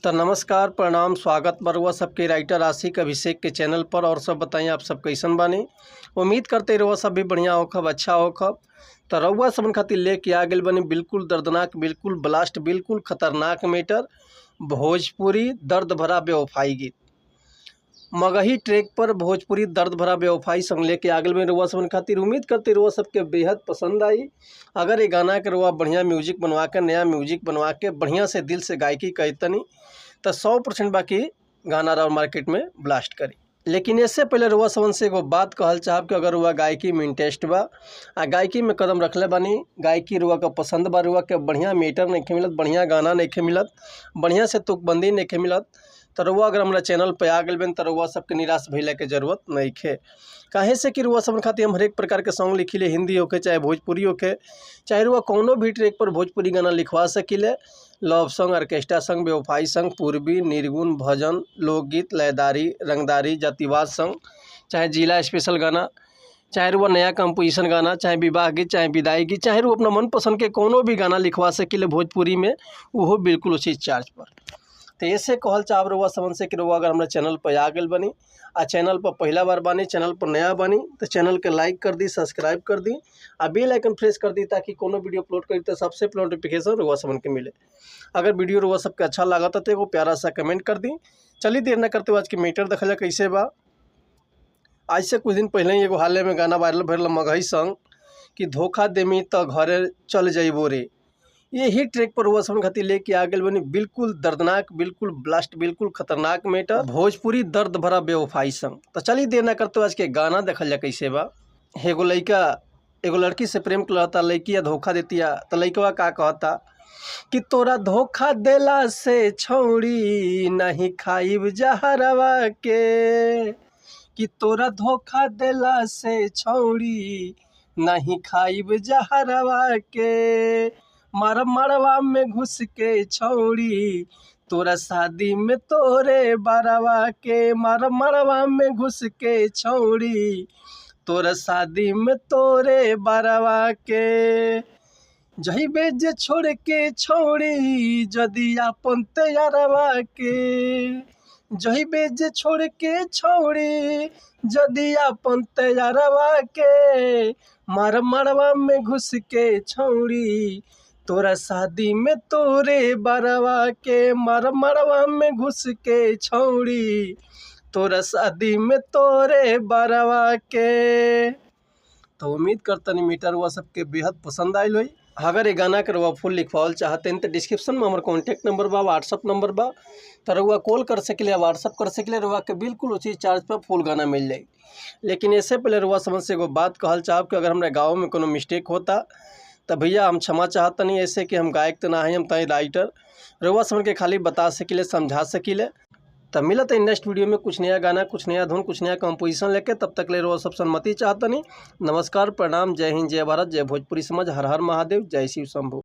तो नमस्कार, प्रणाम, स्वागत बा रउआ सबके राइटर आशिक अभिषेक के चैनल पर। और सब बताइए, आप सब कैसन बानी? उम्मीद करते रउआ सब भी बढ़िया होखब, अच्छा होखब। तो रउआ सबन खातिर लेके आ गेल बानी बिल्कुल दर्दनाक, बिल्कुल ब्लास्ट, बिल्कुल खतरनाक मैटर, भोजपुरी दर्द भरा बेवफाई गीत। मगही ट्रैक पर भोजपुरी दर्द भरा बेवफाई संग लेके आ गेल बानी रउआ सबन खातिर। उम्मीद करते रउआ सबके बेहद पसंद आई। अगर ये गाना के रउआ बढ़िया म्यूजिक बनवा के, नया म्यूजिक बनवा के, बढ़िया से दिल से गायकी कहतनी तो 100% बाकी गाना राउर मार्केट में ब्लास्ट करी। लेकिन इससे पहले रउआ सबन से एगो बात कहल चाहब कि अगर रउआ गायकी में इंटरेस्ट बा आ गायकी में कदम रखले बानी, गायकी रउआ के पसंद बा, रउआ के बढ़िया मैटर नइखे मिलत, बढ़िया गाना नइखे मिलत, बढ़िया से तुकबंदी नइखे मिलत, तो रउआ अगर हमरा चैनल पे आ गेल बानी तो रउआ सबके निराश भइला के जरूरत नइखे। काहे से कि रउआ सबन खातिर हम हरेक प्रकार के सॉन्ग लिखिले, हिंदी होखे चाहे भोजपुरी होखे, चाहे रउआ कौनो भी ट्रैक पर भोजपुरी गाना लिखवा सकिले। लव सॉन्ग, ऑर्केस्ट्रा सॉन्ग, बेवफाई सॉन्ग, पूर्वी, निर्गुण, भजन, लोकगीत, लयदारी, रंगदारी, जातिवाद सॉन्ग, चाहे जिला स्पेशल गाना, चाहे रउआ नया कंपोजिशन गाना, चाहे विवाह गीत, चाहे विदाई गीत, चाहे रउआ अपना मनपसंद के कोनो भी गाना लिखवा सकिले भोजपुरी में, उहो बिल्कुल उचित चार्ज पर। तो ऐसे कहल चाहब रउआ सबन से कि रउआ अगर हमरा चैनल पर आ गेल बानी आ चैनल पर पहला बार बानी, चैनल पर नया बानी, तो चैनल के लाइक कर दी, सब्सक्राइब कर दी आ बेल आइकन प्रेस कर दी, ताकि कोनो वीडियो अपलोड करी तो सबसे पहले नोटिफिकेशन रउआ सबन के मिले। अगर वीडियो रउआ सबके अच्छा लागत तो एगो प्यारा सा कमेंट कर दी। चलिए देर न करते हुए आज के मैटर देखल जाए कैसे बा। आज से कुछ दिन पहले ही एगो हाले में गाना वायरल भइल मगही संग कि धोखा देमी तो घरे चल जइबो रे। यही ट्रैक पर रउआ सबन खातिर लेके आ गेल बानी बिल्कुल दर्दनाक, बिल्कुल ब्लास्ट, बिल्कुल खतरनाक मैटर, भोजपुरी दर्द भरा बेवफाई संग। तो चलिए देर न करते हुए आज के गाना देखल जाए कैसे बा। एगो लइका एगो लड़की से प्रेम करता, लड़की धोखा देतिया, तो लइकवा का कहता कि तोरा धोखा देला से छौड़ी नहीं खाइब जहरवा के, कि तोरा धोखा देला से छौड़ी नहीं खाइब जहरवा के, मारब मड़वा में घुस के छौड़ी तोरा शादी में तोरे बरवा के, मारब मड़वा में घुस के छौड़ी तोरा शादी में तोरे बरवा के, जहिबे जे छोड़ के छौड़ी जदि आपन तैयारवा के, जहिबे जे छोड़ के छौड़ी जदि आपन तैयारवा के, मार मड़वा में घुस के छौड़ी तोरा शादी में तोरे बरवा के, मार मड़वा में घुस के छौड़ी तोरा शादी में तोरे बरवा के। तो उम्मीद करतनी मीटर हुआ सबके बेहद पसंद आयल होई। अगर ये गाना के रउआ फुल लिखवावल चाहते हैं तो डिस्क्रिप्शन में हमार कॉन्टैक्ट नंबर बा, व्हाट्सअप नंबर बा, तो रउआ कॉल कर सकिले, व्हाट्सअप कर सकिले, रउआ के बिल्कुल उचित चार्ज पर फुल गाना मिल जाई। लेकिन इससे पहले रउआ समझ से एगो बात कहल चाहब कि अगर हमरा गाँव में कोनो मिस्टेक होता तो भैया हम क्षमा चाहतनी, ऐसे कि हम गायक तो ना हैं, हम तई राइटर, रउआ समझ के खाली बता सकिले, समझा सकिले। तब मिलत है नेक्स्ट वीडियो में कुछ नया गाना, कुछ नया धुन, कुछ नया कंपोजिशन लेके। तब तक ले रउआ सब सन्मति चाहतनी। नमस्कार, प्रणाम, जय हिंद, जय भारत, जय भोजपुरी समाज, हर हर महादेव, जय शिव शंभू।